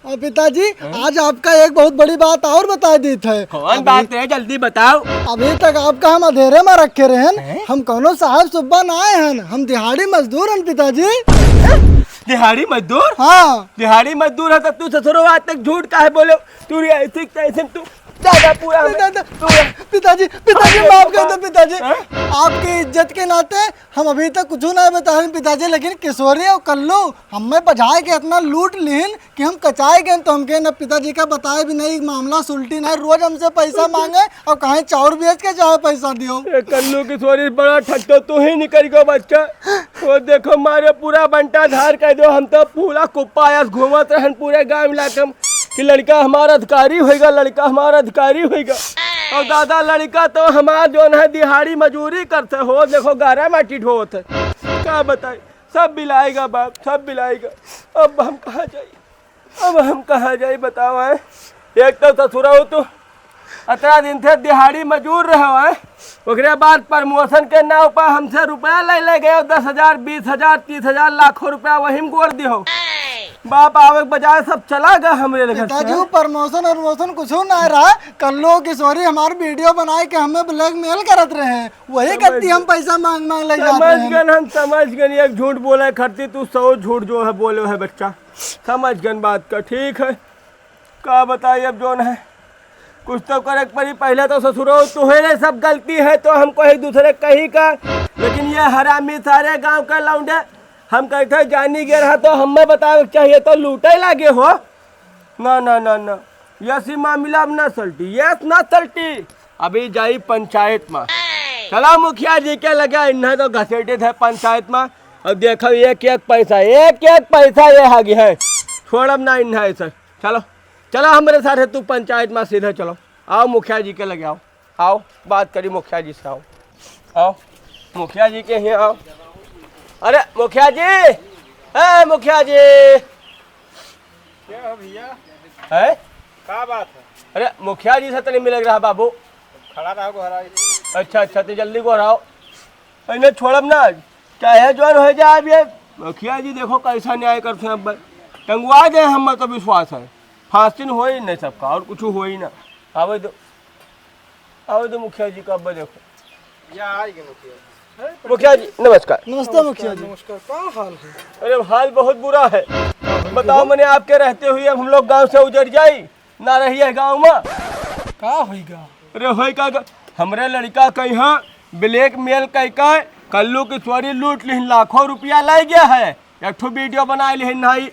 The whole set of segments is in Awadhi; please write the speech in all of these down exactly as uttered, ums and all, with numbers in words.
और पिताजी, हाँ? आज आपका एक बहुत बड़ी बात और बताइ दीत है। कौन अभी बात है, जल्दी बताओ। अभी तक आपका हम अधेरे मा रखे रहेन। हैं? हम कौनो साहेब सुब्बा नाहीं हन, हम दिहाड़ी मजदूर हन पिताजी। दिहाड़ी मजदूर? हाँ। दिहाड़ी मजदूर है तो तू ससुरो आज तक झूठ काहे बोले? तू रे ऐसे तैसे तू ज्यादा पूरा हमें, पिता-, तू पिताजी, पिताजी, माफ कर दो पिताजी। हाँ? आपके इज्जत के नाते हम अभी तक कुछ नाहीं बताए पिताजी, लेकिन किशोरी और कल्लू हमें बजाए के इतना लूट लीन कि हम कचाए गए। तो हमके न पिताजी का बताए भी नहीं, मामला सुलटी नहीं, रोज हमसे पैसा माँगे और कहे चाउर बेच के चाहे पैसा दियो। ए, कल्लू किशोरी बड़ा ठट्टो तू ही निकल गयो बच्चा। वो देखो मारे पूरा बंटा धार कर दो, हम तो पूरा कुप्पा आयस घूमत रहन पूरे गाँव इलाके में कि लड़का हमारा अधिकारी होइगा, लड़का हमारा अधिकारी होइगा। और दादा लड़का तो हमार जौन है दिहाड़ी मजूरी करते हो, देखो गारा माटी ढोत है। का बताई, सब बिलाएगा बाप, सब बिलाएगा। अब हम कहाँ जाई, अब हम कहाँ जाई बताओ है। एक तो ससुरा हो तू अतरा दिन से दिहाड़ी मजूर रहो है, ओकरे बाद प्रमोशन के नाव पर हमसे रुपया ले ले गयो, दस हजार, बीस हजार, तीस हजार, लाखों रुपया वही में गोर दियो। बाप आवे के बजाय सब चला गया हमरे लगे पिताजी। से। वो प्रमोशन वरमोशन कुछ ना रहा, कल्लू किशोरी हमार वीडियो बनाए के हमें ब्लैकमेल करत रहे, वही समझ करती हम गए। पैसा माँग माँग ले जात समझ रहे हैं। गन, हम समझ गन, एक झूठ बोले खरती तू सौ झूठ जो है बोले है बच्चा, समझ गन बात का, ठीक है। का बताई अब जौन है, कुछ तो करे के पड़ी। पहले तो ससुरो तुहरे सब गलती है तो हमको एक दूसरे कही का, लेकिन ये हरामी सारे गाँव का लौंडे हम कहते जानी गए रहा तो हमें बतावे के चाहिए तो लूटे लागे हो। ना ना ना ना, यस ई मामला अब ना सलटी, यस ना सलटी। अभी जाई पंचायत मा। चला मुखिया जी के लगे, इन्हें तो घसीटित है पंचायत मा। अब देखो एक एक पैसा, एक एक पैसा ये हागी है, छोड़ब ना इन्हें ऐसे। चलो, चलो हमरे साथे तू पंचायत मा सीधे चलो। आओ मुखिया जी के लगे आओ, आओ बात करी मुखिया जी से, आओ, आओ मुखिया जी के ही आओ। अरे मुखिया जी, ए मुखिया जी। क्या हो भैया? है? का बात है? अरे मुखिया जी से तनी मिले रहा बाबू। खड़ा रहो गोहराई। अच्छा अच्छा, तो जल्दी गोहराओ। इन्हें छोड़ब ना, चाहे जौन हो जाए। अब ये मुखिया जी देखो कैसा न्याय करते हैं, अब टंगवा दे, हम तो विश्वास है, फांसी हो ही नहीं सबका, और कुछ हो ही ना। आवे दो, आवे दो मुखिया जी का, अब देखो। या आइगे मुखिया जी। मुखिया जी नमस्कार। नमस्ते मुखिया जी। नमस्कार, का हाल है? अरे हाल बहुत बुरा है, बताओ मने आपके रहते हुए अब हम लोग गांव से उजड़ जाई, ना रही है गाँव में। का होइगा? अरे होई का, का? हमरे लड़का कहीं ब्लैकमेल कई का कल्लू किशोरी लूट लिहिन, लाखों रुपया लै गया है। एक ठो वीडियो बनाए लिहिन भाई।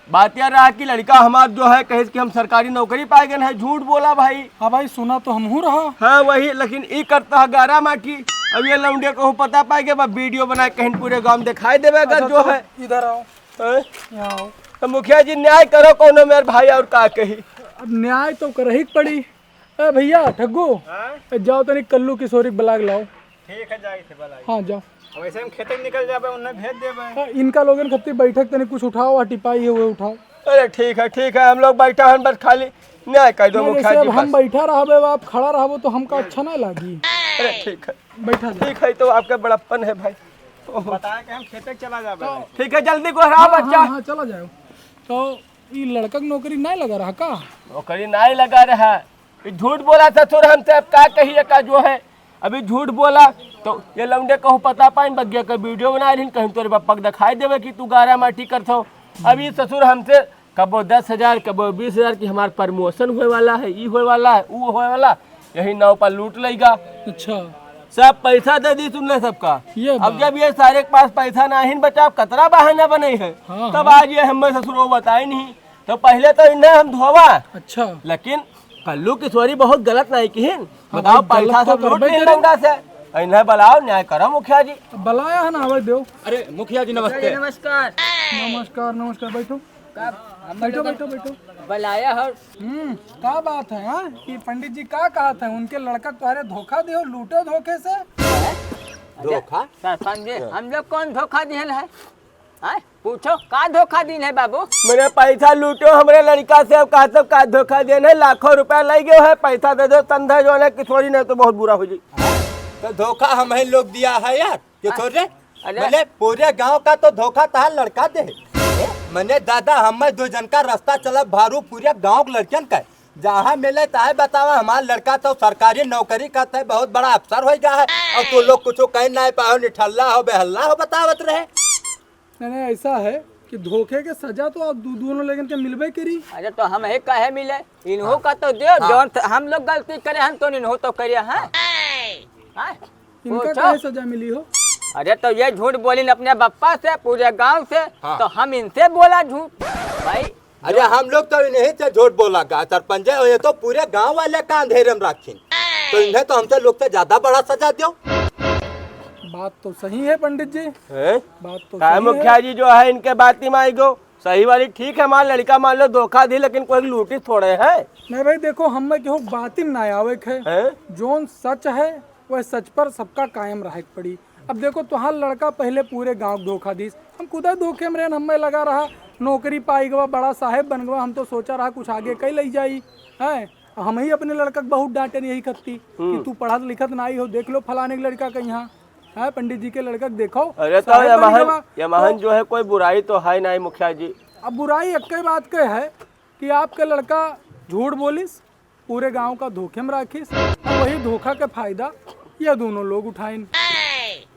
बात यह रहा कि लड़का हमार जो है कहे कि हम सरकारी नौकरी पाए गए हैं, झूठ बोला भाई। हाँ भाई, सुना तो हमहू रहा। हाँ वही, लेकिन ई करता है गारा माटी। अब ये लौंडे को पता पाए गया, अब वीडियो बनाए कहीं पूरे गाँव में दिखाई देवे अगर अच्छा, जो तो है। इधर आओ। हैं? यहाँ आओ। तो मुखिया जी न्याय करो कौनो मेरे भाई, और का कही? अब न्याय तो करही के पड़ी। ए भैया ठग्गू, हाँ? ए, जाओ तनी कल्लू किशोरी के बुला के लाओ। ठीक है, जाई थे बुलाई। हाँ, जाओ। वैसे हम खेते निकल जाबे, उन्हें भेज देबे। हाँ, इनका लोगन खत्ती बैठक तनी कुछ उठाओ, आ टिपाई है वो उठाओ। अरे ठीक है, ठीक है, हम लोग बैठा हैं बस खाली न्याय कर दो नहीं, मुखिया जैसे जी अब हम बस। बैठा रहबे, आप खड़ा रहबो तो हमका अच्छा ना लागी। अरे ठीक है। बैठा जाओ। ठीक है, तो आपका बड़प्पन है भाई। ओहो। बताया कि हम खेते चला जाबे। तो ठीक है, जल्दी गोहराओ हाँ, बच्चा। हाँ, हाँ, चला जाओ। तो ई लड़का के नौकरी नहीं लगा रहा का? नौकरी नहीं लगा रहा। ई झूठ बोला ससुर हमसे, अब का कहिए का जो है। अभी झूठ बोला तो ये लौंडे कहूँ पता पाइन बग्गे का वीडियो बना रही, कहीं तोरे पप्पा के दिखाई देवे कि तू गारा माटी करत हो। अभी ससुर हमसे कबो दस हजार, कबो बीस हजार की हमार प्रमोशन होए वाला है, ई होए वाला है, ऊ होए वाला, यही नाव पर लूट लेगा। अच्छा। सब पैसा दे दी तुमने सबका। ये अब बात। जब ये सारे के पास पैसा नहीं बचा, कतरा बहाना बने है, हाँ, तब हाँ। आज ये हमें ससुरो बताए नहीं। तो पहले तो इन्हें हम धोवा। अच्छा। लेकिन कल्लू किशोरी बहुत गलत नहीं किहिन। हाँ, बताओ, भाई, गलत पैसा तो सब लूट करबे ली करे। लौंडा से। इन्हें बुलाओ, न्याय करो मुखिया जी। अब बुलाया है ना, आवे दो। अरे मुखिया जी नमस्ते। नमस्कार। नमस्कार, नमस्कार, बैठो। का, हम बैठो, लोग बैठो, बैठो। बुलाया हो। हम्म, का बात है, हाँ? कि पंडित जी का कहत है, उनके लड़का तुम्हारे धोखा दियो, लूटो धोखे से। धोखा? सरपंच जी, हाँ। हम लोग कौन धोखा दिहल है? हाँ? पूछो, का धोखा दिन है बाबू? मेरे पैसा लूटो हमरे लड़का से, अब कहा तो का धोखा देन है, लाखों रुपया ले गयो है, पैसा दे दो, तंधा जो है किशोरी नहीं तो बहुत बुरा हो जाई। तो धोखा हम ही लोग दिया है यार, किशोर रे? अरे। बोले, पूरे गांव का तो धोखा तहार लड़का दे। मने दादा, हम्मे दो जन का रास्ता चलब भारू पूरे गाँव के लड़कियन का, जहाँ मिले तहाँ बतावा, हमार लड़का तो सरकारी नौकरी करत है, बहुत बड़ा अफसर होइ गया है, और तू लोग कुछ कहीं नहीं पाओ, निठल्ला हो, बेहल्ला हो, बतावत रहे। नहीं, नहीं, ऐसा है कि धोखे के सजा तो आप दू-, दोनों लोगन के मिलबे करी। अरे तो हम ही काहे मिले, इन्हों हाँ। का तो दे, हाँ। जौन थ-, हम लोग गलती करे हन तो इन्हों तो करे हैं। हाँ। इनका पूछो। काहे सजा मिली हो? अरे तो ये झूठ बोलिन अपने बप्पा से, पूरे गांव से, हाँ। तो हम इनसे बोला झूठ भाई। अरे हम लोग तो इन्हीं से झूठ बोला का सरपंच है, ये तो पूरे गांव वाले का अंधेरे में रखिन, तो इन्हें तो हमसे लोग से ज्यादा बड़ा सजा दो। बात तो सही है पंडित जी। हैं? बात तो काहे सही है। मुखिया जी जो है इनके बात नहीं मानेगो, सही वाली ठीक है, मान लड़का मान लो धोखा दी, लेकिन कोई लूटी थोड़े है। नहीं भाई देखो, हम में केहू बातिन ना आवे के है। हैं? जौन सच है वह सच पर सबका कायम रहे के पड़ी। अब देखो, तोहार लड़का पहले पूरे गांव के धोखा दीस, हम खुदा धोखे में रहन, हमें लगा रहा नौकरी पाई गवा, बड़ा साहेब बन गवा, हम तो सोचा रहा कुछ आगे कई लई जाई, हैं? हम ही अपने लड़का के बहुत डांटेन यही खत्ती कि हम्म। तू पढ़त लिखत नाई हो, देख लो फलाने के लड़का के यहाँ, हैं, पंडित जी के लड़का के देखो, अरे तो साहेब ये बन महन, गवा। ये महन तो जो है कोई बुराई तो है नहीं मुखिया जी। अब बुराई एक ही बात के है कि आपके लड़का झूठ बोलिस, पूरे गांव का धोखे में राखिस, और वही धोखा के फायदा ये दोनों लोग उठाइन।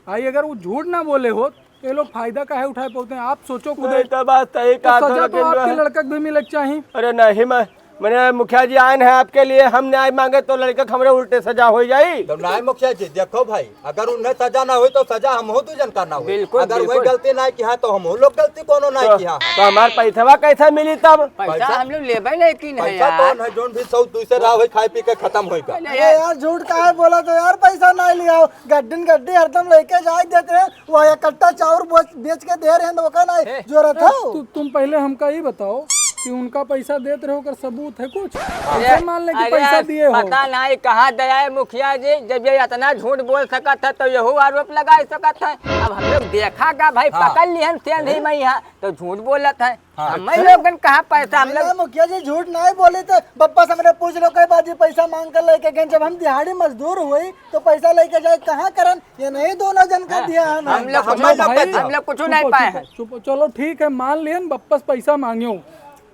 भाई अगर वो झूठ ना बोले होत तो ये लोग फायदा काहे उठाए पाते हैं? आप सोचो खुद। नहीं, तो बात सही तो कहा था, सजा तो लेकिन जो आपके है लड़का के भी मिले के चाहिए। अरे नहीं, मैं, मैंने मुखिया जी आए हैं आपके लिए, हम न्याय मांगे तो लड़का के हमरे उल्टे सजा हो जाई। तो नहीं मुखिया जी, देखो भाई, अगर उन्हें सजा ना हुई तो सजा हमहू दू जन का ना हुई। बिल्कुल, अगर वही बिल्कुल। गलती ना किहा तो हमहू लोग गलती कोनो ना तो, किहा। तो हमार पैसवा कैसे मिली तब? पैसा पैसा? हम लोग लेबे नहीं की नहीं पैसा यार। कौन है जोन भी सौ दुई से रहा हुई खाए पी के खत्म होई का। अरे यार झूठ काहे बोला तो यार, पैसा ना लिया हो, गड्डिन गड्डी हरदम लेके जाए देते हैं, वो एक कट्टा चाउर बोच-, बेच के दे रहे हैं तो ओका ना ए, जोरत हो। तु-, तुम पहले हमका ये बताओ कि उनका पैसा देत रहे ओकर सबूत है कुछ? अरे, ऐसे मान ले कि अरे पैसा यार, दिए हो। पता नहीं कहाँ दया है मुखिया जी, जब ये इतना झूठ बोल सकत है तो यहू आरोप लगा सकत है। अब हम लोग देखा का भाई, हाँ। पकड़ लिहन सेंधी में यहाँ तो झूठ बोलत है। हाँ। हम लोगन कहाँ पैसा, हम नहीं, लोग नहीं, मुखिया जी झूठ नहीं बोले तो बप्पा से हमने पूछ लो, कई बाजी पैसा मांग कर लेके गए, जब हम दिहाड़ी मजदूर हुई तो पैसा लेके जाए कहाँ करन? ये नहीं दोनों जन का हाँ, दिया है ना। हम लोग हम कुछ, लोग भाई, हम लोग कुछ चुप, नहीं चुप, पाए चुप, हैं। चुप, चलो ठीक है, मान लियन बप्पस पैसा मांग्यो,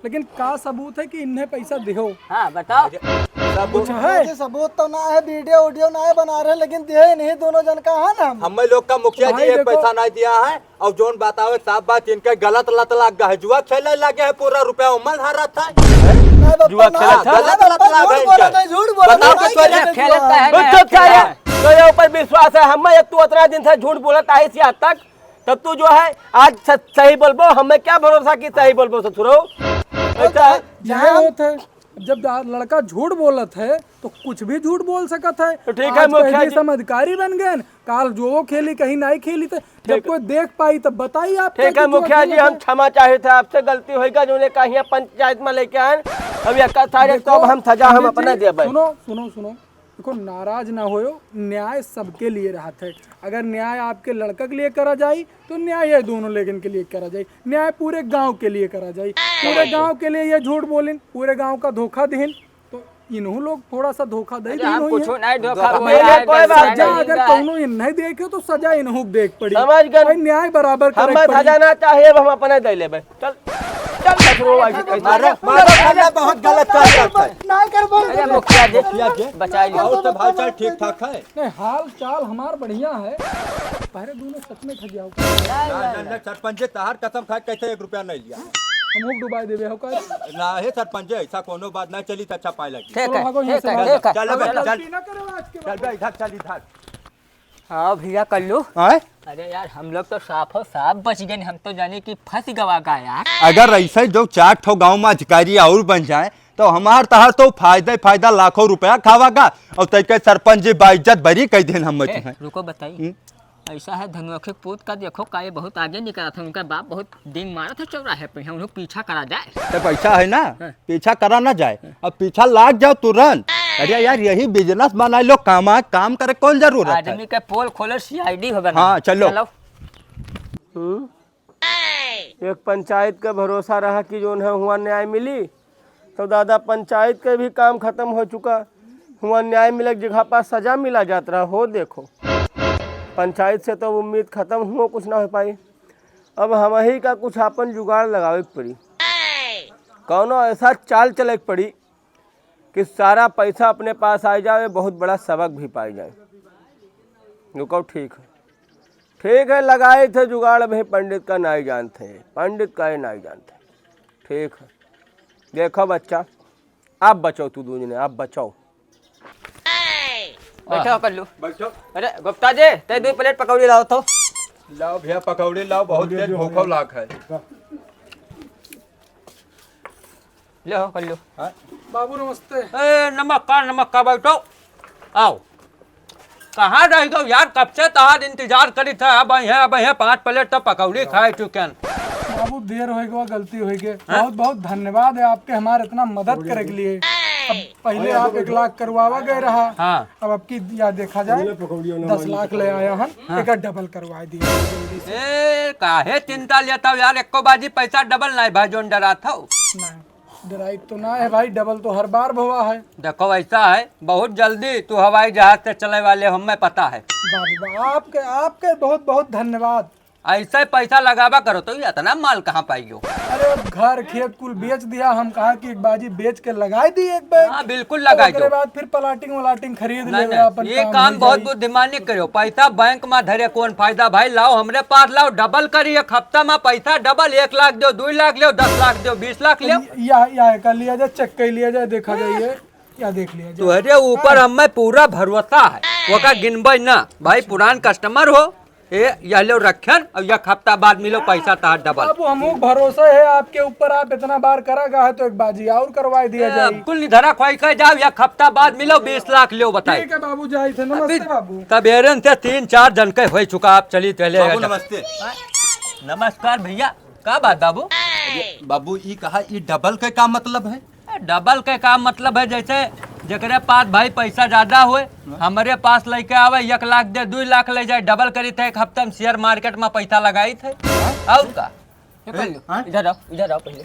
लेकिन का सबूत है कि इन्हें पैसा दिहो? हाँ, बताओ। अरे, सबूत कुछ है? मुझे सबूत तो ना है, वीडियो उडियो ना है बना रहे, लेकिन दिए नहीं दोनों जन का है ना हम। हम लोग का मुखिया जी भाई एक देखो, पैसा नहीं दिया है, और जोन बतावे साफ बात, इनके गलत लत लाग गए है, जुआ खेले लगे है, पूरा रुपया उमल हारत है। नहीं बप्पा, जुआ ना, खेलत है? गलत लत लाग है इनके। झूठ बोला, झूठ बोला, बताओ नहीं तो तोरे खेलत है, तो खेलत है। तो ये ऊपर विश्वास है, हम एक तू उतना दिन से झूठ बोलत आइस आज तक, तब तू जो है आज स-, सही बोलबो, हमें क्या भरोसा कि सही बोलबो ससुरो? ऐसा है? यह होत है, जब दा-, लड़का झूठ बोलत है तो कुछ भी झूठ बोल सकत है। तो ठीक है, आज मुखिया कह दी जी। हम अधिकारी बन गए, काल जुओ खेली, कहीं नहीं खेली, तो जब ठीक। कोई देख पाई तब बताई आप ठीक क्या है कुछ मुखिया जी, वकील हम है। क्षमा चाहित है आपसे, गलती होइगा, जो ने कहा यहाँ पंचायत में लेके आए, अब ये का सारे देखो, तो अब हम सजा हम पंडित अपने जी, देबे। सुनो, सुनो, सुनो, देखो, नाराज ना होयो, न्याय सबके लिए रहत है। अगर न्याय आपके लड़का के लिए करा जाई तो न्याय ये दोनों लेगन के लिए करा जाई, न्याय पूरे गांव के लिए करा जाई। पूरे गांव के लिए ये झूठ बोलिन, पूरे गांव का धोखा दिहिन, तो इन्हों लोग थोड़ा सा धोखा दे अरे, दिहिन हम होई कुछो हैं। नहीं धोखा धोखा बोला नहीं, है, कोई बात सजा नहीं। अगर कौनो इन्हें देखे तो सजा इन्हों देख पड़ी। समझ गए। भाई, न्याय बराबर करे हमें पड़ी। सजा ना चाहिए, अब हम अपने दे लेबे। चल, चल, ससुरो, आज कैसे? मारो, मारो, मारो, बहुत गलत काम करता है। नहीं कर बोल। अरे मुखिया जी, मुखिया जी, बचा लियो। और सब हाल चाल ठीक ठाक है? नहीं, हाल चाल हमार बढ़िया है। पहले दोनों सच में खा जाओ। ना, ना, ना, सरपंच जी, तहार कसम खाए, कैसे एक रुपया नहीं लिया? हम लोग डुबाई देबे हो कर। ना हे सरपंच जी, ऐसा कोनो बात ना चली, तो अच्छा पाए लगी। ठीक चलो, है, भागो यहाँ ठीक से, है, भागो। ठीक है। चल बे, चलो। चल। गलती ना करो आज के चल बाद। बे, इधर चल, इधर। हाँ भैया कल्लू। आय? अरे यार, हम लोग तो साफो साफ बच गए, हम तो जाने कि फंस गवा का यार। अगर ऐसे जो चार ठो गांव में अधिकारी और बन जाए तो हमार तहार तो फायदा ही फायदा, लाखों रुपया खावा का, और तैके सरपंच जी बाइज्जत बरी कह देन हम ए, तुम्हें। रुको बताई। हम्म? ऐसा है धनुखे पूत का देखो का ये बहुत आगे निकला था, उनका बाप बहुत डींग मारा था चौराहे पे, हम लोग पीछा करा जाए। तो पैसा है ना, हाँ। पीछा करा ना जाए, अब पीछा लाग जाओ तुरंत। अरे यार, यही बिजनेस बनाए लो, काम, काम करे कौन जरूरत है? आदमी के पोल खोलो, सीआईडी हो बना। हाँ, चलो। चलो। हम्म? एक पंचायत का भरोसा रहा कि जोन है हुआ न्याय मिली, तो दादा पंचायत के भी काम खत्म हो चुका। हुआ न्याय मिले के जगह पर सजा मिला जात रहा हो। देखो, पंचायत से तो उम्मीद खत्म हुआ, कुछ ना हो पाई। अब हमही का कुछ आपन जुगाड़ लगावे के पड़ी, कौनो ऐसा चाल चले के पड़ी कि सारा पैसा अपने पास आ जावे, बहुत बड़ा सबक भी पाई जाए। रुको, ठीक है, ठीक है, लगाई थे जुगाड़, अभी पंडित का नाई जानते हैं, पंडित का ही नाई जानते हैं। ठीक है, देखो बच्चा, आप बचाओ, तू दूजने, आप बचाओ। बैठो कल्लू। बैठो। अरे गुप्ता जी, ते दो प्लेट पकौड़ी लाओ तो। लाओ भैया, पकौड़ी लाओ, बहुत तेज भूखो लाग है। ले हो कल्लू। हाँ? बाबू नमस्ते। ए, नमस्कार, नमस्कार, बैठो। आओ। कहाँ रह गयो यार, कब से तहार इंतजार करी था। अब आई है, अब आई है, पाँच प्लेट तो पकौड़ी खाए चुके हैं। बाबू, देर हो गया, गलती हो गई। हाँ? बहुत बहुत धन्यवाद है आपके, हमारे इतना मदद करे के लिए। अब पहले आप एक लाख करवावा गए रहा। हाँ। अब आपकी या देखा जाए, दस लाख ले आया हम, हाँ। एक डबल करवा दिया जल्दी से। ए, काहे चिंता लेता हो यार, एको बाजी पैसा डबल नहीं भाई, जोन डरात हो। नहीं, डराई तो ना है भाई, डबल तो हर बार भवा है। देखो, ऐसा है, बहुत जल्दी तू हवाई जहाज से चले वाले हो, हमें पता है। बाबू बा, आपके, आपके बहुत बहुत धन्यवाद। ऐसे पैसा लगावा करो तो ये इतना माल कहाँ पाइयो? अरे, अब घर खेत कुल बेच दिया, हम कहा कि एक बाजी बेच के लगाई दी एक बैग। हाँ, बिल्कुल लगाई दो। बाद फिर प्लाटिंग व्लाटिंग खरीद नहीं, लेवे, नहीं, अपन ये काम काम हो बहुत जाई। बुद्धिमानी करो। पैसा बैंक में धरे कौन फायदा भाई? लाओ, हमरे पास लाओ, डबल करी, एक हफ्ता में पैसा डबल, एक लाख दो, दो लाख ले, दस लाख दो, बीस लाख ले। या, या कर लिया जाए, चेक कर लिया जाए, देखा जाए, या देख लिया जाए। तुहरे ऊपर हाँ। हमें पूरा भरोसा है, ओका गिनबे ना भाई, पुरान कस्टमर हो। ए, यह लो रखन, और एक हफ्ता बाद मिलो पैसा तहार डबल। बाबू, हमहू भरोसा है आपके ऊपर, आप इतना बार करा गा है तो एक बाजी और करवाई दिया ए, जाए। कुल निधरा खोई के जाओ, एक हफ्ता बाद मिलो, बीस लाख लो बताए। ठीक है बाबू, जाई थे। नमस्ते अभी बाबू। तबेरन से तीन चार जन के हो चुका, आप चली चले बाबू, जा। नमस्ते। नमस्कार भैया, का बात बाबू? बाबू, ई कहा, ई डबल के का मतलब है? ए, डबल के का मतलब है, जैसे जेकरे पास भाई पैसा ज्यादा होए, हाँ। हमरे पास लेके आवे, एक लाख दे, दो लाख ले जाए, डबल करी थे। एक हफ्ता में शेयर मार्केट में पैसा लगाई थे। हाँ। और का? ये कर लो, हाँ? इधर आओ, इधर आओ पहले।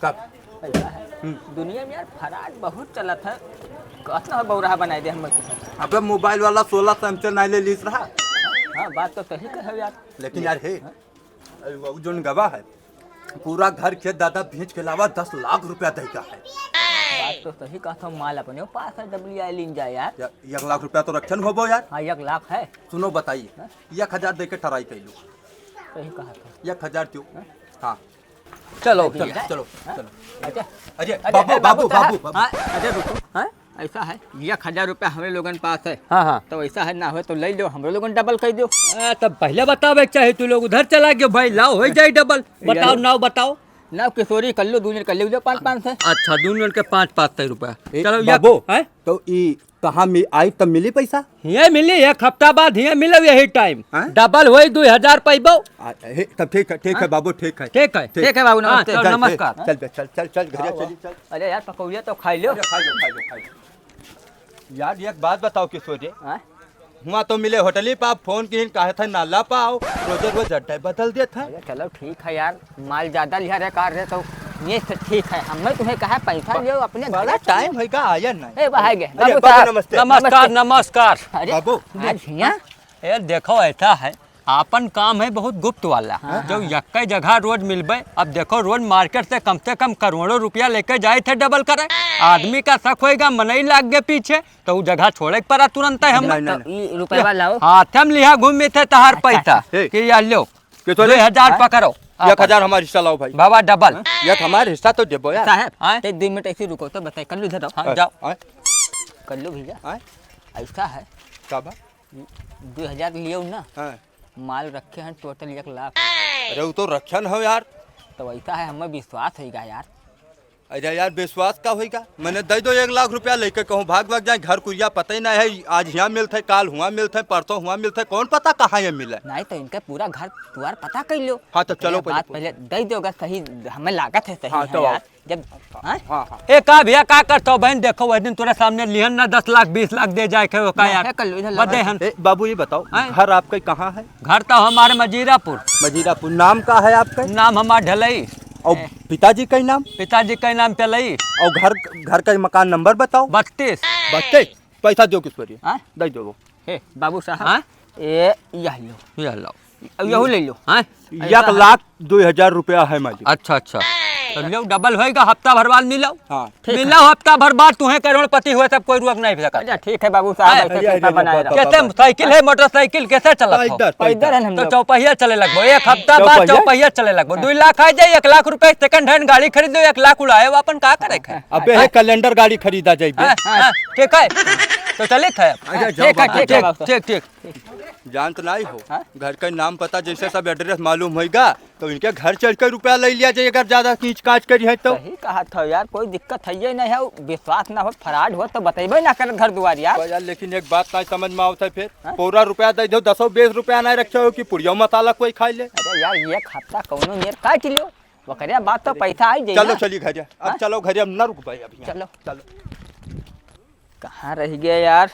कब? पैसा है। हम्म। दुनिया में यार फ्रॉड बहुत चलत है, कतना बौराहा बनाई दे हम। अबे मोबाइल वाला सोलह सौ एम से नहीं ले लीस रहा। हाँ, बात तो सही कहे यार। लेकिन यार हे, हाँ? अरे, वो जोन गवा है, पूरा घर खेत दादा बेच के लावा, दस लाख रुपया दे का है। बात तो सही कहा था, माल अपने पास है, डबलिया लीन जा यार। या, एक लाख रुपया तो रखन होबो यार। हाँ, एक लाख है। सुनो, बताइए, हाँ? एक हजार दे के ट्राई कर लो। सही कहा था। एक हजार क्यों? हाँ? हाँ। चलो, चलो, भैया। चलो, हाँ? चलो। अच्छा। अरे, अरे, बाबू, अरे, बाबू, बाबू, साहब। बाबू, बाबू। हाँ, अरे, रुको। हाँ? ऐसा है, एक हजार रुपया हमरे लोगन पास है। हाँ, हाँ। तो ऐसा है, ना हो तो ले लो, हमरे लोगन डबल कर दो। आ, तब पहले बतावे के चाही, तू लोग उधर चला गयो भाई, लाओ, हो जाए डबल। बताओ, यार। नाव बताओ। नाव किशोरी कर लो, दूनो कर लो, जो पाँच पाँच है। अच्छा, दूनो के पाँच पाँच सौ रुपया। ए, चलो, या बाबू, हैं? तो ई कहाँ मि-, आई तब मिली पैसा? ये मिली, एक हफ्ता बाद ये मिलो यही टाइम। हैं? डबल होई, दो हजार पैबो। आ, हे, तब ठीक है, ठीक है हैं? बाबू, ठीक है। ठीक है। ठीक। ठीक है बाबू, हाँ, नमस्ते। चल, चल, नमस्कार। चल बे, चल, चल, चल, घरे हाँ, चली, चल। अरे यार, पकौड़िया तो खाई लो। अरे, खाई लो, खाई लो, खाई लो। यार, एक बात बताओ किशोर जी। हाँ? हुआ तो मिले होटली पा, फोन किहिन, कहे थे नाला पाओ, रोजे रोज अड्डा बदल देत है। अरे चलो ठीक है यार, माल ज्यादा लिहा रे कार रे तो ये से ठीक है। हमें तुम्हें कहा पैसा बा-, लियो अपने बड़ा घर चलो। टाइम होइगा, आया नहीं। ए, बाहर गए। अरे, बाबू बाबू साहब। नमस्ते। नमस्कार, नमस्ते। नमस्कार। अरे, बाबू। आज हियाँ? ए, देखो ऐसा है, आपन काम है बहुत गुप्त वाला। हाँ, जो हाँ, हाँ। यक्के जगह रोज मिलबे, अब देखो रोज मार्केट से कम से कम करोड़ों रुपया लेके जाए थे डबल करे। आदमी का शक होएगा, मनई लाग गए पीछे, तो उ जगह छोड़े के पड़ा तुरंत है हम। नहीं, नहीं, तो नहीं। ई रुपया लाओ। हाथ में लिहा घूमी थे तहार अच्छा, पैसा अच्छा। हे। कि या लो, किशोर जी, दो हजार हाँ? पकड़ो। एक हजार हमारा हिस्सा लाओ भाई। बाबा डबल। हाँ? एक हमारा हिस्सा तो देबो यार। साहब, हाँ? ते दो मिनट ऐसे रुको तो बताए, कल्लू इधर आओ। हाँ, हाँ, जाओ। हाँ? कल्लू भैया, हाँ? ऐसा है। का बा? दो हजार लियो ना। हाँ। माल रखे हैं टोटल एक लाख। अरे, वो तो रखन हो यार। तो ऐसा है, हमें विश्वास होइगा यार। अरे यार, विश्वास का होइगा? मैंने दे दो एक लाख रुपया लेके कहूँ भाग भाग जाए, घर कुरिया पता ही नहीं है, आज यहाँ मिलते, काल हुआ मिलते, परसों हुआ मिलते, कौन पता कहाँ ये मिले। नहीं तो इनके पूरा घर द्वार पता कर लो। हाँ, तो चलो अरे, पहले बात पूछ। पहले दे दो, अगर सही हमें लागत है, सही हाँ, है तो यार। आओ। जब, हाँ? हाँ, हाँ। ए, का भैया, का करता हो बहन? देखो, वह दिन तोरे सामने लिहन ना दस लाख, बीस लाख दे जाए के, वो का नहीं, यार? है, कर लो, इधर लगा बदे दो। हन। ए, बाबू, ये बताओ, हाँ। घर आपका कहाँ है? घर तो हमारे मजीरापुर। मजीरापुर। नाम का है आपका? नाम हमार ढलई। और ए। पिताजी का नाम? पिताजी का नाम पेलई। और घर, घर का मकान नंबर बताओ। बत्तीस। बत्तीस? पैसा दो किशोर जी। हाँ? दे दो वो। हे, बाबू साहब। हाँ? ए, यह लो। यह लो। अब यहू ले लो। हाँ? एक लाख दो हजार रुपया है मालिक। अच्छा, अच्छा। तो लो, डबल होएगा, हफ्ता भर बाद मिलो। हाँ। ठीक है। मिलो हफ्ता भर बाद, तुम्हें करोड़पति हुए, तब कोई रोक नहीं सकता। अच्छा, ठीक है बाबू साहब, हाँ। ऐसे अरे, कृपा अरे, बनाए रहो। कैसे साइकिल है, मोटरसाइकिल कैसे चलत हो? पैदल, पैदल। पैदल है हम तो लोग। चौपहिया चले लगबो, एक हफ्ता बाद चौपहिया? चौपहिया चले लगबो। हाँ। दुई लाख आ जाए, एक लाख रुपए second hand गाड़ी खरीद लो, एक लाख उड़ाए, वो अपन का करे खाए? अबे, हाँ। हे कैलेंडर गाड़ी खरीदा जाइबे। हाँ, हाँ, ठीक है। तो चलित है। अच्छा, हाँ, जाओ ठीक है, बाबू। ठीक है, ठीक, बाबू। ठीक, ठीक। जानत नाई हो, हाँ? घर के नाम पता जैसे सब address मालूम होइगा, तो इनके घर चढ़ के रुपया ले लिया जाए, अगर ज्यादा खींच काच करी है तो। सही कहा था यार, कोई दिक्कत है ये नहीं है, विश्वास ना हो, fraud हो तो बतेबे ना कर घर दुआर यार। तो यार, लेकिन एक बात ना समझ में आवत है फिर, हाँ? पूरा रुपया दे दो, दसो बीस रुपया ना रखे हो कि पुड़िया मसाला कोई खाई ले। अरे यार, एक हफ्ता कौनो मेर काट लियो, ओकरे बाद तो पैसा आई जाई चलो, ना। चली घरे, अब हाँ? चलो घरे, अब ना रुक पाए अभी यहाँ। चलो। चलो। कहाँ रह गया यार?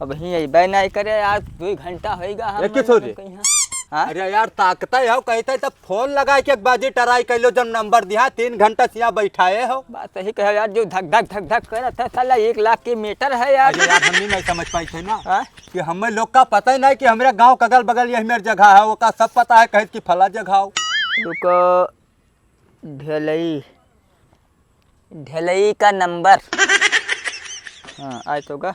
अबहीं अइबे नाहीं करे यार, दुइ घंटा होइगा हम एक किस हो लोगन रे? के यहाँ। हाँ? अरे यार, ताकता है, कहता है तब फोन लगा के एक बाजी try कर लो, जब नंबर दिया, तीन घंटा से यहाँ बैठाए हो। बात सही कहे यार, जो धक धक धक धक करत है साला, एक लाख के matter है यार। अरे यार, हम नहीं, नहीं समझ पाई थे ना हाँ? कि हमें लोग का पता ही नहीं कि हमारे गांव के अगल बगल यही मेरी जगह है, वो का सब पता है, कहे कि फला जगह हो। रुको, ढलई, ढलई का नंबर। हाँ, आए तो का?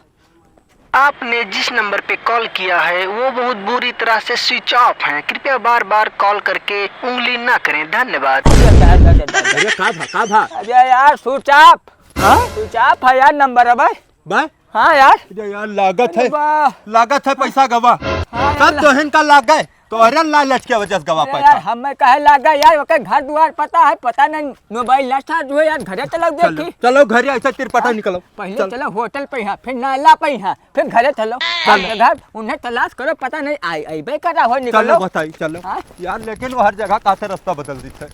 आपने जिस नंबर पे कॉल किया है, वो बहुत बुरी तरह से स्विच ऑफ है। कृपया बार-बार कॉल करके उंगली ना करें। धन्यवाद। अरे, का भा, का भा? अरे यार, स्विच ऑफ। हाँ? स्विच ऑफ है यार नंबर, अबे। बा? हाँ यार। अरे यार, लागत अरे है, वाह। लागत है पैसा गवा। हाँ सब यार। तोहन का लाग गए, तोहरे लालच के वजह से गवा अरे पैसा। यार, हमें कहे लाग गए यार, ओके घर दुआर पता है, पता नहीं, मोबाइल ना चार्ज हुए यार, घरे चलो चलो, देखी। चलो घरे, ऐसे तिरपटा हाँ, निकलो। पहले चलो। चलो होटल पे यहाँ, फिर नाला पे यहाँ, फिर घरे चलो। चलो। घर उन्हें तलाश करो, पता नहीं आई, अइबे कर रहा हो, निकलो। चलो बताई, चलो। हाँ? यार, लेकिन वो हर जगह का से रास्ता बदल देते हैं।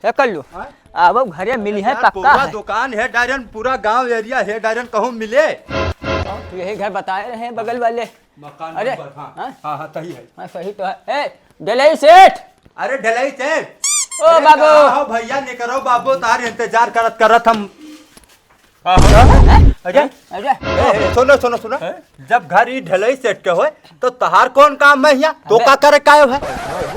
हे कल्लू, हाँ? अब घरे मिली है, यार, पक्का पूरा है। दुकान है डायरन, पूरा गांव area है डायरन, कहूँ मिले। तू यही घर बताए रहे हैं बगल वाले। मकान अरे, नंबर, हाँ, हाँ? हाँ, हाँ, सही है। हाँ, सही तो है। ए, ढलई सेठ। अरे, ढलई सेठ। ओ अरे, बाबू। कहाँ हो भैया, निकरो बाबू, तार इंतजार करत करत हम हाँ, हाँ। अजय, अजय। ए, ए, सुनो, सुनो, सुनो। हैं? जब घर ई ढलई सेठ के होए, तो तहार कौन काम है यहाँ? तो अबे। का करे कायो है?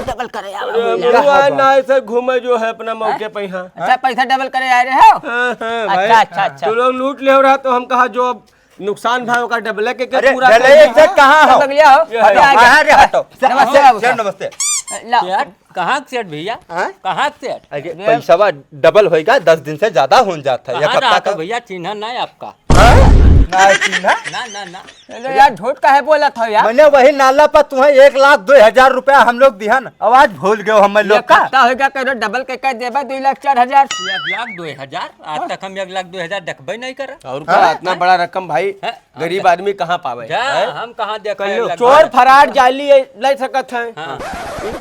डबल करे यार। अरे, हम लोग आए ना ऐसे घूमे जो है अपना मौके पे यहाँ। अच्छा, पैसा डबल करे आ रहे हो? हाँ, हाँ, भाई। अच्छा, अच्छा, अच्छा। तू लोग लूट ले रहा तो हम कहा जो अब नुकसान भाई का डबल के, के अरे, पूरा ढलई कर सेठ कहाँ हो? बगलिया हो? ये हटो, अरे, आगे। बाहर हटो। नमस्ते बाबू सेठ, साहब। नमस्ते। लाओ। सेठ, कहाँ के सेठ भैया? हाँ? कहाँ के सेठ? अरे, अरे। पैसवा डबल होइगा, दस दिन से ज्यादा होन जात है, एक कहाँ हफ्ता रहत हो का। भैया, चिन्हा नहीं आपका? हाँ? ना चिन्हा? ना, ना, ना। अरे यार, झूठ काहे बोलत हो यार? मैंने वही नाला पर तुम्हें एक लाख दो हजार रुपया हम लोग दिहन, अब आज भूल गए हो हम लोग एक का। हफ्ता होइगा, करो डबल के कह देबा, दो लाख चार हजार। एक लाख दो हजार? आज तक हम एक लाख दो हजार देखबे नहीं करा। और हाँ? का, इतना बड़ा रकम भाई? हाँ? गरीब आदमी कहाँ पावे? जा, हैं? हम कहाँ देखा कहियो, है चोर लगभग? फरार जाली है, ले सकत है। हाँ।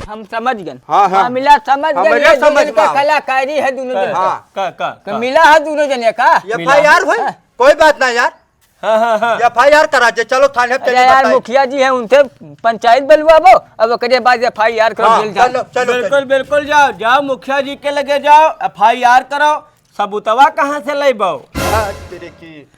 हम समझ गए। हाँ, हाँ। मामला समझ गए, हमरे ये समझ दोनों में का आओ। कलाकारी है दोनों जन हाँ। का। का, का, तो का? मिला है दोनों जने का? मिला। F I R होई? हाँ। कोई बात ना यार। हाँ, हाँ, हाँ। F I R करा जे, चलो थाने पे अरे चली यार, बताई। मुखिया जी है, उनसे पंचायत बुलवाबो, अब ओकरे बाद F I R करो, हाँ, जेल जाओ। चलो, चलो, बिल्कुल, चलो। बिल्कुल जाओ, जाओ मुखिया जी के लगे जाओ, F I R करो, सबूतवा कहाँ से लेबो? हाँ, तेरे की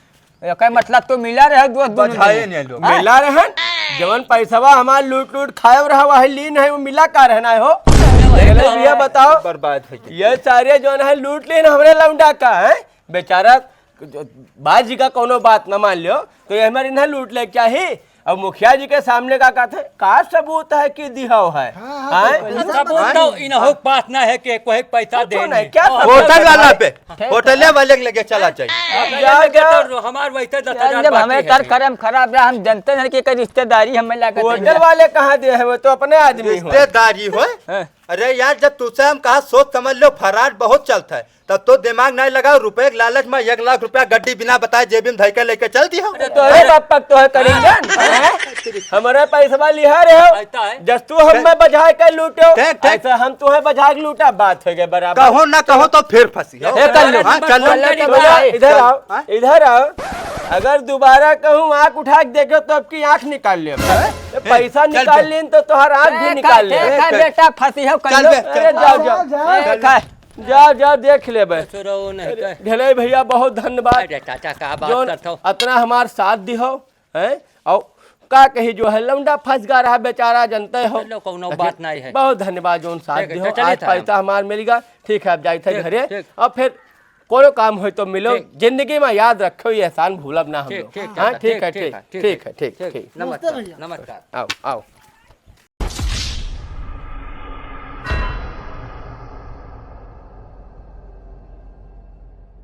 एकर मतलब तो मिला रहे दोस्त दोनों बधाए जने। नहीं लोग। हाँ? मिला रहन, जवन पैसवा हमार लूट लूट खाए रहा, वही लीन है, वो मिला का रहना है हो? अरे भैया बताओ, बर्बाद हो गई। ये सारे जौन है लूट लेन हमरे लौंडा का है, बेचारा बाजी का कोनो बात न मान लियो, तो ये हमारे इन्हें लूट ले क्या ही? अब मुखिया जी के सामने का कहते हैं, का सबूत है कि दिहाव है? हाँ, हाँ, आय? तो पैसा सबूत बताइए। तो इन्हों के पास ना है कि कोई पैसा कुछ देने। नहीं, क्या और सबूत होटल है वाला भाई? पे, ठीक है। होटल वाले के लगे चला जाए। होटल जाओ, वाले के जाओ। तो हमार वैसे दस हजार जब बाकी हमें है। कर करम खराब रहा, हम जनते हैं कि कोई रिश्तेदारी हमें लागत है होटल यार। वाले कहाँ दे है, वो तो अपने आदमी हो। रिश्तेदारी हो? हाँ। अरे यार, जब तुझसे हम कहा सोच समझ लो, फराड बहुत चलता है, तब तो दिमाग नहीं लगाओ, रुपए के लालच में एक लाख रुपया गड्डी बिना बताए जेबी में धइके लेके चल दी हो। अरे तो अरे बाप, पक तो है करेंगे। हैं? हमारा पैसवा लिहा रहे हो। ऐसा है। जस तू हम में बजाए के लूटो, ठीक, ठीक। ऐसा हम तुम्हें बजाए के लूटा, बात हो गया बराबर। कहो ना कहो तो फिर फंसी हो। ए, कर लो। हाँ, कर लो। कर लो, कर लो। इधर आओ, हाँ? इधर आओ। अगर दोबारा कहूँ आँख उठा के देखो तो आपकी आँख निकाल ले। हैं? ये पैसा चल निकाल बे। लेन तो तोहर आँख भी ए, निकाल ले। ए, ए, बेटा, फंसी हो, कर चल लो। बे, चल। अरे, जाओ, जाओ। चल। ए, खा। जाओ, जाओ, देख लेबे। ससुरो नहीं अरे, कह। ढेले भैया, बहुत धन्यवाद। अरे चाचा, का बात जौन करत हो? अतना हमार साथ दिहो, हैं? और का कही जो है, लौंडा फंस गा रहा बेचारा, जनते हो। चलो, कौनो लेकिन बात नहीं है। बहुत धन्यवाद जोन साथ ठीक है, दिहो। चलिए आज था। पैसा हमार मिल गा, ठीक है, अब जाइत है ठीक, घरे। ठीक। अब फिर कोनो काम होई तो मिलो, ठीक। जिंदगी में याद रखो, ये एहसान भूलब ना हम ठीक, लोग। ठीक, हाँ, ठीक, ठीक है, ठीक, ठीक, ठीक, ठीक, ठीक है, ठीक, ठीक, ठीक। ठीक। नमस्कार, नमस्कार भैया। नमस्कार। आओ, आओ।